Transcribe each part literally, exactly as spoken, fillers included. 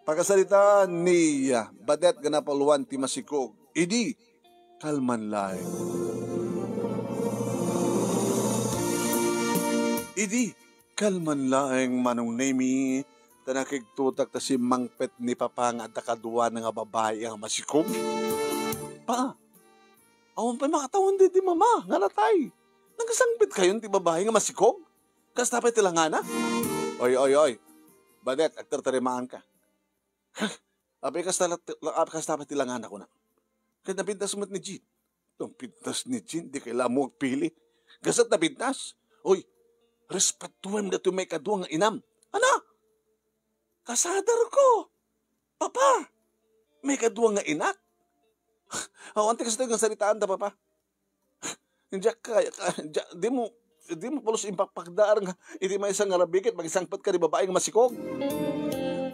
Pakasaritaan ni Badet nga napauluan ti masikog. Idi, kalman laeng. Idi, kalman laeng, Manong Nemi, ta nakigtutak ta simmangpet ni Papa nga adda kaduana nga babai nga masikog. Pa, awan pay makatawen daydi Mama nga natay. Nagsangpet kayon ti babai nga masikog? Kasta pay ti langana? Oy, oy, oy. Badet, agtartarimaanka. Apay kasta la-, la-, apay kasta pay ti langana, kuna. Ket napintas met ni Jean. Napintas ni Jean, di kay la ammo agpili. Gasat napintas. Oy, respetoem datoy maikadua nga inam. Ana? Kasadarko. Papa, maikadua nga inak. Awan ti kastoy nga saritaanda, Papa. Diak kaya, diak, dimo, dimo pulos impakpakdaar nga iti maysa nga rabii ket magisangpet ka ti babai nga masikog.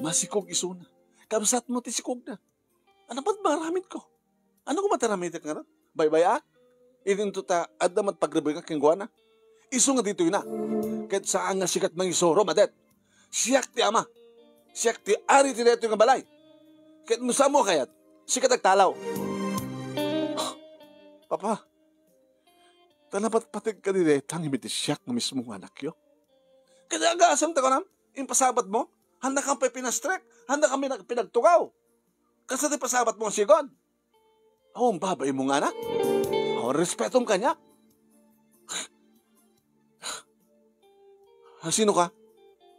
Masikog isuna. Kabsatmo ti sikogna. Ano met maaramidko? Ano koma ti aramidek ngarud? Baybayak? Idinto ta adda met pagribingak kenkuana. Isu nga ditoyna. Ket saan nga siak mangisuro, Badet. Siak ti ama. Siak ti ari ti daytoy nga balay. Ket no saan mo a kayat, sika ti agtalaw. Papa, ta napatpategka dayta ngem iti siak nga mismo nga anakyo. Ket agasem ta kunam, impasabatmo, handa kam pay pinastrek, handa kam pinag-, pinagtugaw. Kasta ti pasabatmo nga sigud. Awan babaim nga anak? Awan respetom kaniak? Ah, sino ka?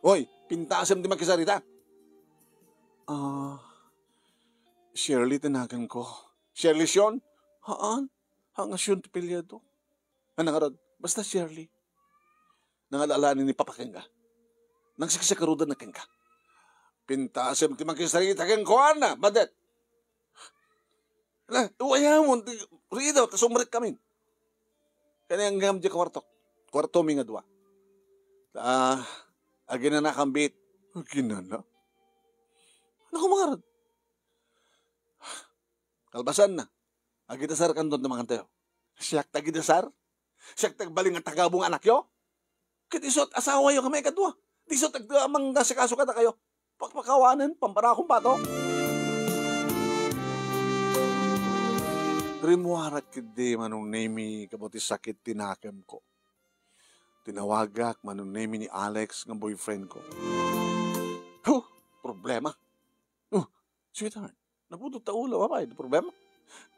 Oy, pintasem ti makisarita. Ah, Shirley ti naganko. Shirley Sion? Haan. Haan nga Sion ti apelyido. Ano ngarud? Basta Shirley. Nangala-alani ni Papa kenka. Nagsiksikarudan na kenka. Pintasem ti makisarita kenkuana, Badet. Na, uwayamon, ti, riidaw, ta sumrekkamin. Kanianggam di kuarto. Kuartomi nga dua. Ah, aginana kambit. Aginana? Ano ko mangarad? Kalpasan na. Agidasar kanton ti mangantayo. Siak ti agidasar? Siak ti agbalin nga tagabu nga anakyo? Ket isu ti asawayo nga maikadua. Isu ti ag-, mangasikaso kadakayo. Pakpakawanen, pamparakon pato. Rimmuarak ketdi, Manong Nemi, gapu ti sakit ti nakemko. Tinawagak, Manong Nemi, ni Alex nga boyfriend ko. Huh, problema. Oh, sweetheart, napudot ta ulo, apay, no problema?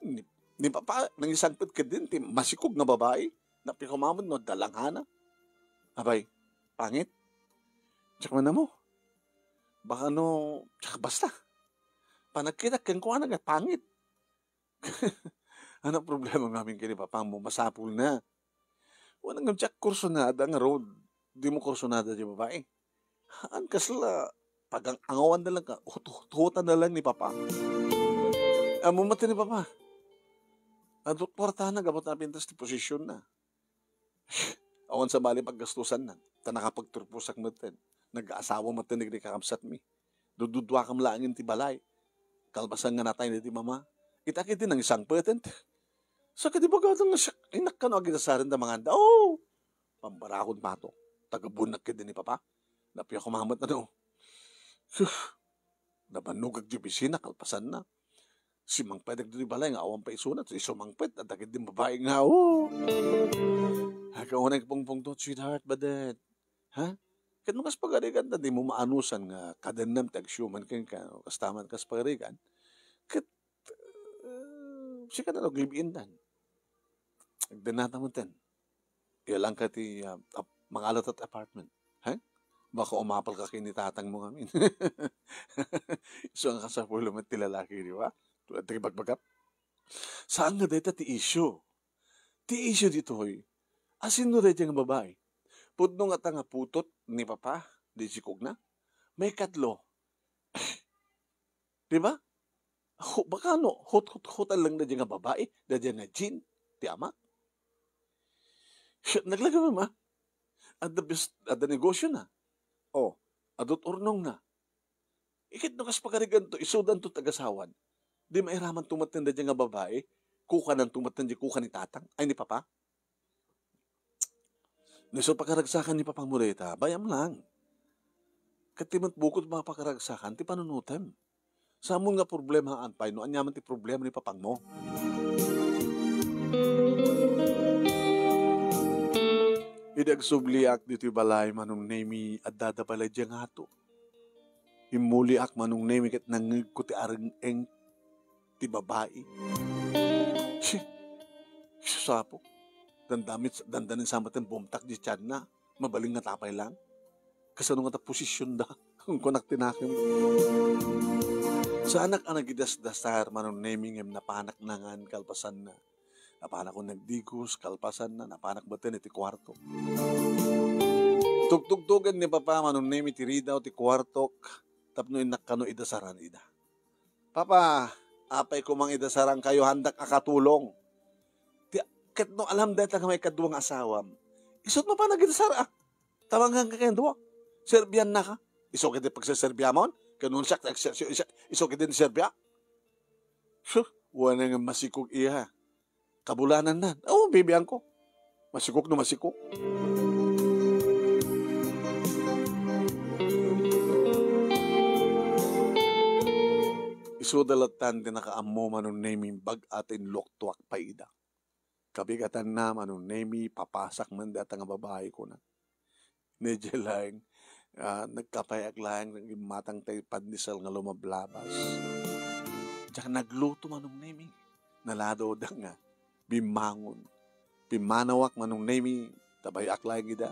Ni, ni Papa, nangisangpet ketdin ti masikog nga babai, napikumamon no adda langana. Apay, pangit? Diak man ammo. Baka no, diak basta. Panagkitak kenkuana nga pangit. Ano problema ngamin ken ni Papam mo? Masapul na. Wala nga diak kursunada ngarud. Di mo kursunada di babae. Haan kasla, pagang-angawan na lang ka, hut-, huthutan na lang ni Papa. Ammo met ni Papa. Adu kwartana gapu ta napintas ti posisyon na. Awan sa bali paggastusan na. Ta nakapagturposak metten. Nag-aasawa metten dagiti kakabsatmi. Dududuakam laeng ti balay. Kalpasan nga natay na ti mama. Ita ketdi nangisangpeten. Sa kadi bagada nga siak, inak kano agidasaren da manganda. Oh! Pambarakon pato. Tagabunak ketdi ni Papa. Napiak kumamet na no. Huh. Nabannogak di opisina, kalpasan na. Simangpet dagiti balay nga awan pay isuna, isumangpet, adda ketdi babai nga, oh. Haka unay pungpungtot, sweetheart, badet. Ha? Ket no kas pagarigan, ta di mo maanusan nga kadennem ti agsiuman kenka, no kasta man kas pagarigan. Ket, eh, sika na no, live-in dan. Agdennata mo ten. Iyalanka ti, ah, ap-, mangalatat apartment. He? Baka umapal ka ken ni tatang mo ngamin. Isu nga kasapulo met ti lalaki, di ba? Tulad ti bagbagap. Saan nga dayta ti issue. Ti issue ditoy, asinno dayta nga babai? Pudno nga ta nga putot ni papa, di sikogna? Maikatlo, di ba? Ho-, baka no, hot-, hot-, hotan lang dayta nga babai, dayta nga Jean, ti ama. Naglagay, mama. Adda bis-, adda negosyo na. O, adut urnong na. Iket no kas pagarigan to, isudan to tagasawan. Di mairaman tumatten dayta nga babai, kukanan tumatten di kuka ni tatang, ay ni papa. No isu pakaragsakan ni papang mo dayta, bayam lang. Ket ti met bukod mapakaragsakan ti panunutem. Saamon nga problemaen pay no aniaman ti problema ni papangmo. Idi agsubliak ditoy balay, Manong Nemi, adda da pay la idiay ngato. Immuliak, Manong Nemi, ket nangngegko ti areng-eng ti babai. Shi! Sus, Apo. Dandamit, dandanin sa met ti bumtak di tianna. Mabalin nga tapay lang. Kasano nga ta posisyonda? Kunak ti nakem. Saanak a nagidasdasar, Manong Nemi, ngem napanak nangan kalpasanna. Napanak nagdigos, kalpasanna, napanak baten iti kuarto. Tugtugtugen ni Papa, Manong Nemi, ti ridaw ti kuartok, tapno innak kano idasaran ida. "Papa, apay koma nga idasarankayo, haandak a katulong. Ti, ket no alam dayta nga maikadua nga asawam, isut' mapan a gidasarak. Tabangan ka ken dua. Serbian na ka. Isu ket di pagserserbiamon? Ken no siak, siak, siak, siak, isu ket di serbiak." Sus, wana nga masikog iya. Kabulananna. Oo, bibiangko. Masikog no masikog. Isuda lattan ti nakaammo, Manong Nemi, bag-at inluktuak pay ida. Kabigatanna, Manong Nemi, papasak man dayta nga babai, kuna. Ni Jelaeng, ah, nagkapayak laeng, nagimmatang tay pandesal nga lumablabas. Diak nagluto, Manong Nemi. Naladaw da nga bimmangon. Pimmanawak, Manong Nemi, ta bay-ak laeng ida.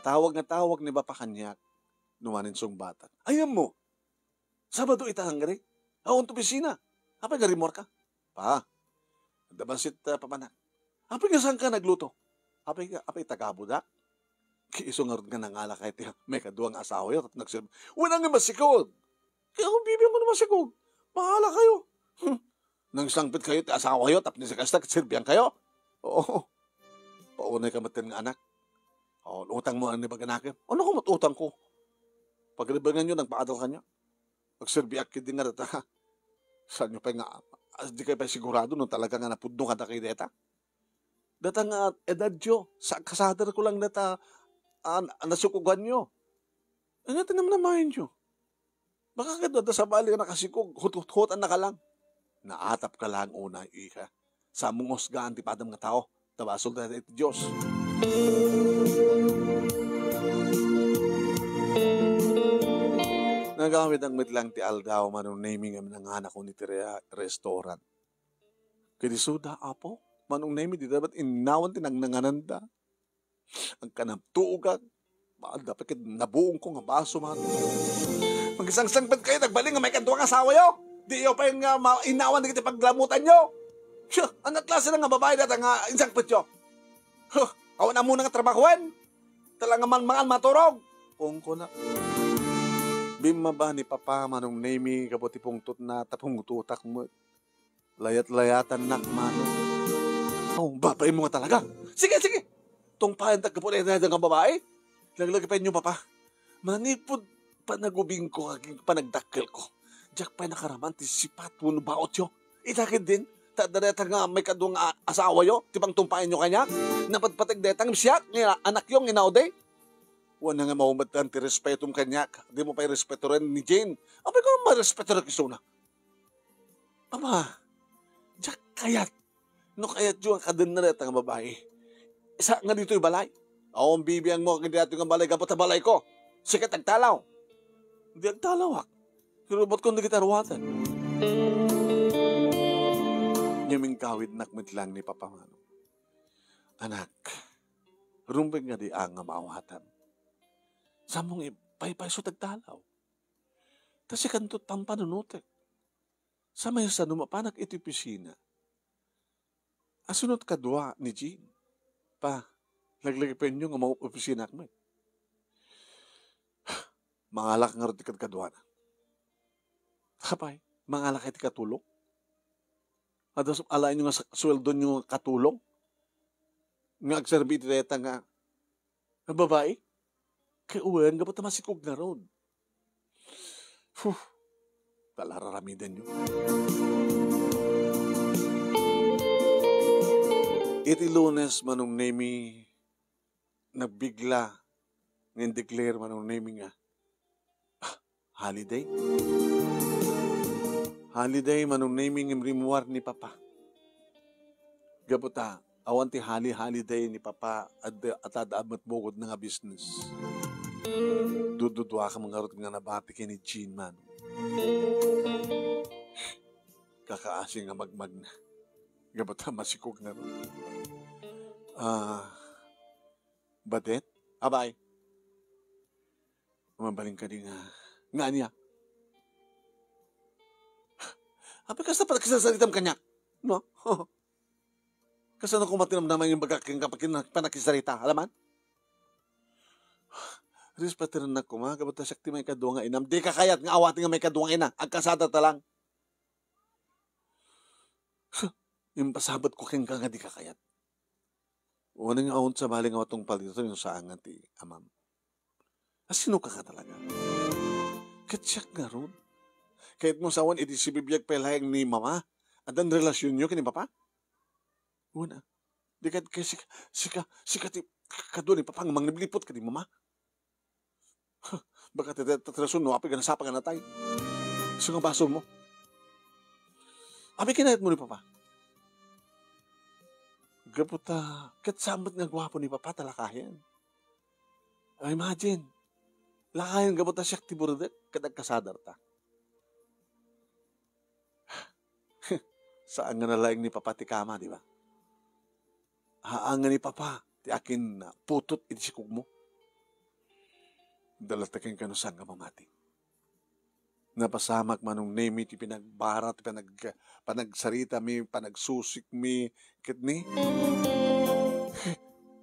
Tawag nga tawag ni Papa kaniak, numan insungbatak. Ayanmo, Sabado ita, Hungary? Awan to opisina. Apay nga rimmuarka? Pa, adda bassit, ah, papanak. Apay nga saanka nagluto? Apay nga, apay tagabudak? Ket isu ngarud nga nangalakay ti maikadua nga asawayo, tapno nagserbi. Wen nga masikog. Kaya kung bibianmo nga masikog, bahala kayo. Hmm. Nangsangpetkayo ti asawayo, tapno kasta, serbiankayo? Oo. Paunayka met nga anak. O, utangmo, ano ba ganakem? Ano ko met utangko? Pagribenganyo, nagpaadal kaniak. Agserbiak ketdi nga dayta. Saanyo pay nga, ah, di kayo pay sigurado no talaga nga napudno kadakayo dayta? Dayta nga edadyo, sa kasaderko lang dayta, ah, nasukoganyo. Ania ti namnamaenyo? Baka ket adda sabali nga nakasikog, huthutanna ka lang. Naatapka lang unay, iha. Saanmo nga husgaan ti padam nga tao, ta basol dayta iti Dios. Nagawid met lang ti aldaw, Manong Nemi, nga nanganakon iti re-, restaurant. Ket isuda, Apo, Manong Nemi, dida met innawan ti nangnangananda. Agkanabtuogak. Adda pay ket nabuongko nga baso man. Magsangsangbetkayo, nagbalin nga maikadua nga asawayo. Diyo pay nga ma-, innawan dagiti paglamutanyo. Siya, ania klase nga babai dayta nga insangpetyo? Huh, awan ammona nga trabahoen. Talaga man mangan maturog. Kungkuna. Bimmaba ni Papa, Manong Nemi, gapu ti pungtotna, ta pungtotak met. Layat-layatannak, Manong. Oh, babaimo nga talaga. Sige, sige. Tungpaentak gapu dayta nga babai. Laglagipenyo, Papa. Manipud panagubingko ken panagdakkelko, diak pay nakaraman ti sipat wenno baotyo. Ita ketdin, ta adda dayta nga maikadua nga asawayo, ti pangtungpaenyo kaniak. Napatpateg dayta nga siak, nga anakyo nga inaudi. Wen nga maumatan ti respetom kaniak, dimo pay respetoren ni Jean. Apay ko marespetorek isuna? Ama, diak kayat. No kayatyo nga kadenna dayta nga babai, sa nga ditoy balay. Awan bibiangmo ken daytoy nga balay gapu ta balayko. Sika ti agtalaw. Di agtalawak. Sirubotkon dagiti aruaten. Ngem inkawidnak met lang ni Papa Manong. Anak, rumbeng nga di nga maawatam. Sammong ipaypayso ti agtalaw. Ta sikanto ti pampanunotek. Sa maysa no mapanak iti opisina, asunot kadua ni Jean. Pa, laglagipenyo nga maopisinaak met. Mangalak ngarud ti kadkaduana. Apay, mangalak iti katulong? Adda alaenyo nga sa-, suweldonyo nga katulong? Nga agserbi iti dayta nga, nga babai? Ket wen, gapu ta masikog ngarud. Huh. Talaga aramidenyo. Iti Lunes, Manong Nemi, nagbigla nga in-declare, Manong Nemi, nga, ah, holiday. Holiday, Manong Nemy, ngem rimmuar ni Papa. Gapu ta, awan ti hali-holiday ni Papa, adda, at adda met bukodna nga business. Dududuakam ngarud nga nabati ken ni Jean, Manong. Kakaasi nga magmagna. Gapu ta masikog ngarud. Ah, Badet? Abay. Mabalin kadi nga, nga ania? Apay, kasta panakisarsaritam kaniak, no? Kasano koma ti namnama nga imbagak ken kapakin-, panakisarita, alaman? Respetennak koma, gapu ta siak ti maikadua nga inam. Dika kayat nga awati nga maikadua nga ina. Agkasadarta lang. Impasabetko kenka nga dika kayat. Wen nga awan sabali nga matungpal ditoy no saan nga ti amam. A, sinoka nga talaga? Ket siak ngarud. Kayatmo sawen idi sibibiag pay laeng ni Mama, addan relasionyo ken ni Papa? Wen a. Di ket kay sika, sika, sika ti kadua ni Papa nga manglipliput ken ni Mama? Baka ti, ti, ti rason no apay nga nasapa nga natay. Isu nga basolmo. Apay kinayatmo ni Papa? Gapu ta, ket saan met nga guapo ni Papa ta lakayen. Ah, imagine, lakayen gapu ta siak ti burdek, ket agkasadarta. Saan nga nalaing ni Papa ti kama, di ba? Haan nga ni Papa ti akin putot iti sikogmo. Dala ta kenka no saan nga mamati. Napasamak, Manong Nemy, ti pinagbara, ti panag-, panagsaritami, panagsusikmi, ket ni?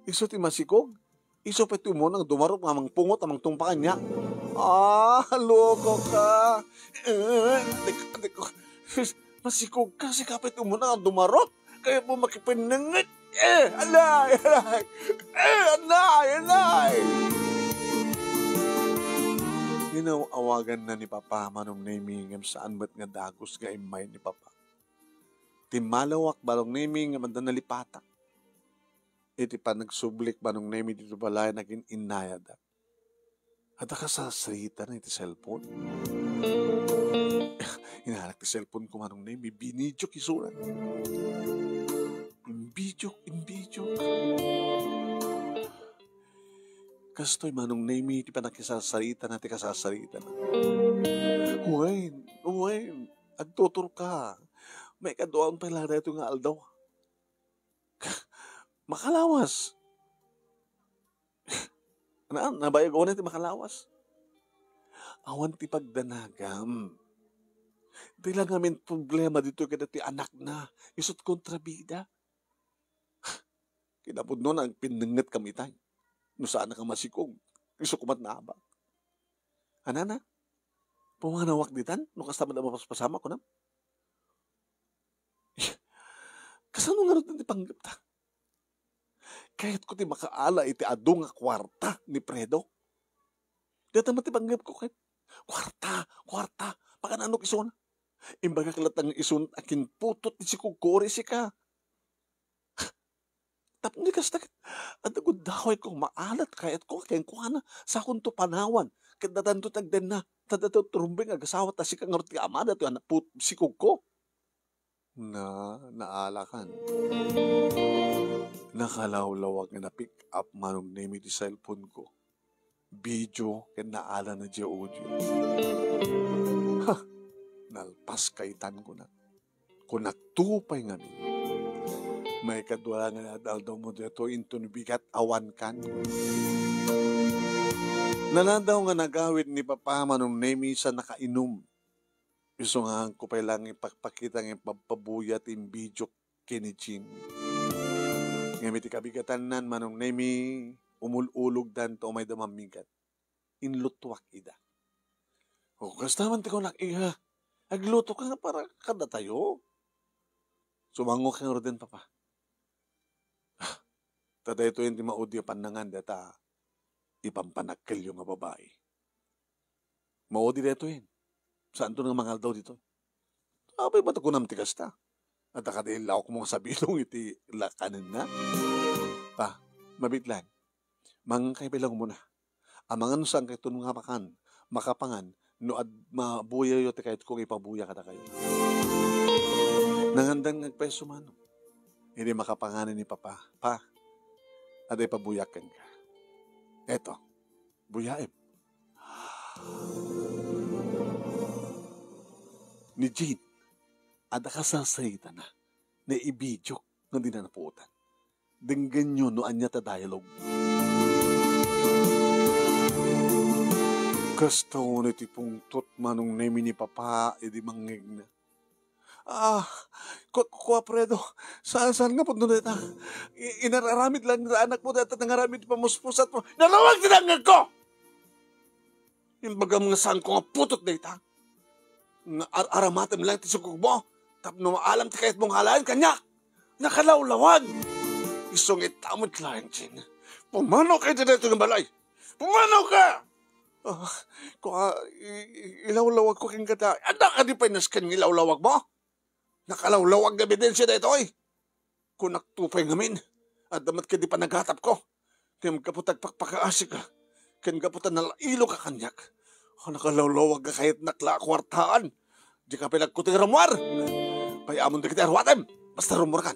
Isu ti masikog? Isu pay ti umuna nga dumarup nga mangpungot a mangtungpa kaniak. Ah, loko ka. Eh, diko, diko. Sus, masikog ka, sika pay ti umuna nga dumarup. Kayatmo makipinnengnget. Eh, anay, anay. Eh, anay, anay. Inaw-awaganna ni Papa, Manong Nemy, ngem saan met nga dagus nga immay ni Papa. Timmalawak, Manong Nemy, ngem adda nalipatak. Iti panagsublik, Manong Nemy, ditoy balay, nagin-innayadak. Adda kasarsarita na iti cellphone. Inalak ti cellphone ko, Manong Nemy, binidiok isuna. Imbidiok, imbidiok. Kastoy, Manong Nemy, ti panakisarsarita na, ti kasarsarita na. Wen, wen, agtuturka. Maikaduaon pay la daytoy nga aldaw. Makalawas. Na, nabayag unay ti makalawas. Awan ti pagdanagam. Ti la ngamin problema ditoy kadagiti anakna. Isut kontrabida. Kinapudno nga agpinnengnget kami itay. No saan ka masikog, isu koma ti naabak. Anana, pumanawak ditan, no kasta met a mapaspasamak, kunam? Kasano ngarud ti panggepta? Kayatko ti makaala iti adu nga kuarta ni Fredo. Dayta met ti panggepko ket, kuarta, kuarta, pakan-anok isuna. Imbagak latta nga isun a kinputot ti sikogko uri sika. Tapno di kasta ket, adda gundawayko, maalat kayatko kenkuana, sakonto panawan, ket datanto ti agdenna, ta daytoy ti rumbeng nga agasawa, ta sika ngarud ti ama daytoy a naput-, sikogko. Na, naalakan. Nakalawlawag nga na-pick up Manong Nemy ti cellphone ko. Video ken naalana diay audio. Ha! Nalpas kaitan, kunak. Kunakto pay ngamin. Maikadua nga ad-aldawmo daytoy inton bigat awankan. Naladaw nga nagawid ni Papa Manong Nemy sa nakainum. Isungaanko pay laeng ipakpakita nga impabpabuya ti imbidiok ken ni Jean. Ngem iti kabigatanna, Manong Nemy, umul-ulogdan ta umayda mammigat. Inlutuak ida. O, kasta man ti kunak, iha. Agluto ka nga para kadatayo. Sumangok ngaruden, Papa. Ah, ta daytoyen ti maudi a pannangan dayta ipampanakkelyo nga babai. Maudi daytoyen. Saanto nga mangaldaw ditoy. Apay met a kunam ti kasta? Adda kadi laokmo nga sabilong iti lakanenna? Pa, mabitlan. Mangankay pay laeng umuna. Amangan no saankayto nga makan, makapangan, No ad-, mabuyayo ti kayatko nga ipabuya kadakayo. Nangandan nga agpayso, Manong. Idi makapanganen ni Papa, "Pa, adda ipabuyak kenka. Eto, buyaem." Ni Jean, adda kasarsarita na, naibidiok nga di na napuotan. Denggenyo no ania ta dialogue. Kasta unay ti pungtot, Manong Nemi, ni Papa idi mangngegna. Ah, ku-, kua, Fredo, saan, saan nga pudno dayta? I-, inararamid lang da anakmo dayta, nangaramid ti pamuspusatmo. Nalawag ti nangngegko! Imbagam nga saanko nga putot dayta. Nga ar-aramatem lang ti sikogmo tapno maalam ti kayatmo nga alaen kaniak. Nakalawlawag! Isu nga ita met laeng, Jean. Pumanoka iti daytoy nga balay! Pumanoka! Ah, kua, i-, i-, ilawlawagko kenka ta. Adda kadi pay nasken nga ilawlawagmo? Nakalawlawag nga ebidensia daytoy. Kunakto pay ngamin, adda met kadi panagatapko. Ngem gapu ta agpakpakaasika, ken gapu ta nalailo ka kaniak, a, nakalawlawag nga kayatnak la a kuartaan. Dika pay nagkuti nga rummuar. Pay-amon dagiti aruatem. Basta rummuarkan.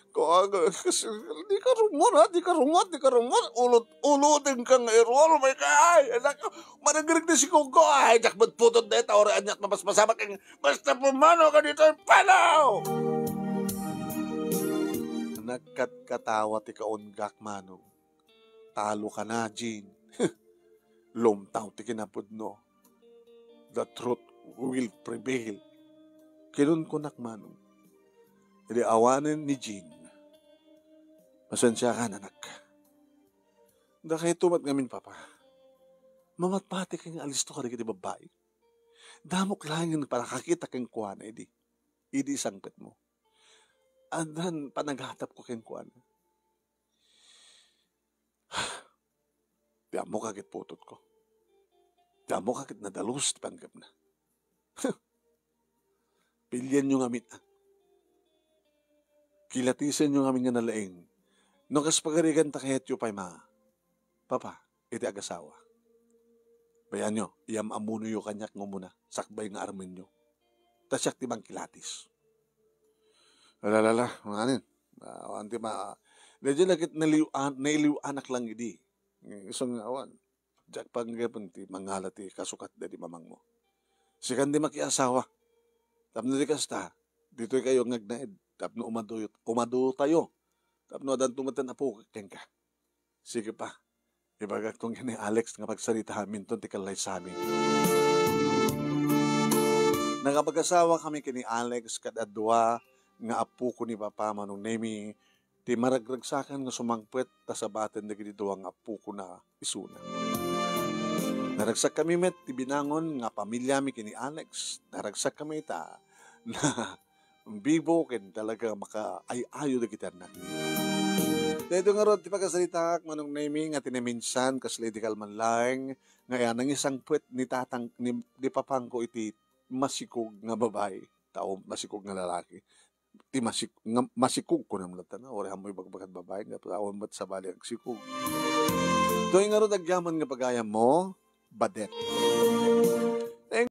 Kuan, kas-, dika rummuar, ha? Dika rummuar, dika rummuar. Ulot-ulotenka nga iruar, may ka, ay, anak, managregna sikogko, ay, diak met putot dayta, uray aniat mapaspasamak, ken basta pumanoka ditoy, panaw! Nagkatkatawa ti kaunggak, Manong. Taloka na, Jean. Lumtaw ti kinapudno. The truth will prevail. Kinunkunak, Manong. Idi awanen ni Jean. Pasensiakan, anak. Dakayto met ngamin, Papa. Mamatmatika nga alisto kadagiti babbai. Damok laeng nga panakakita kenkuana idi, idi sangpetmo. Addan panagatapko kenkuana. Ti ammoka ket putotko. Ti ammoka ket nadalus ti panggepna. Pilienyo ngamin, a. Kilatisenyo ngamin nga nalaing. No kas pagarigan ta kayatyo pay ma-, Papa, iti agasawa. Bayanyo, iyam-ammonoyo kaniak nga umuna, sakbay nga armenyo. Ta siak ti mangkilatis. Alalala, manganin. Awan ti ma-, daydiay la ket naliw-an-, nailiw-anak lang idi. Isu nga awan. Diak panggapen ti mangala ti kasukat daydi mamangmo. Sikan ti makiasawa. Tapno di kasta, ditoy kayo nga agnaed. Tapno umadu-, umadu tayo. Tapno adanto met ti apo kenka. Sige pa. Ibagak kong ken ni Alex nga pagsaritaanminton ti kallaysami. Nakapag-asawa kami ken ni Alex kad-a dua nga apoko ni Papa, Manong Nemi, ti maragragsakan nga sumangpet ta sabaten dagiti dua nga apokona isuna. Naragsak kami met ti binangon nga pamiliami ken ni Alex. Naragsak kami ta na bibo ken talaga makaay-ayo dagiti annak. Daytoy ngarud ti pakasaritaak, Manong Nemi, nga ti naminsan, kasla idi kalman laeng, nga nangisangpet ni tatang, ni, ni papangko iti masikog nga babai, tao masikog nga lalaki. Ti masik-, nga, masikog, kunam latta na, uray ammo ibagbagad babai, nga tao met sabali agsikog. Toy ngarud agyaman nga pagayammo, badet.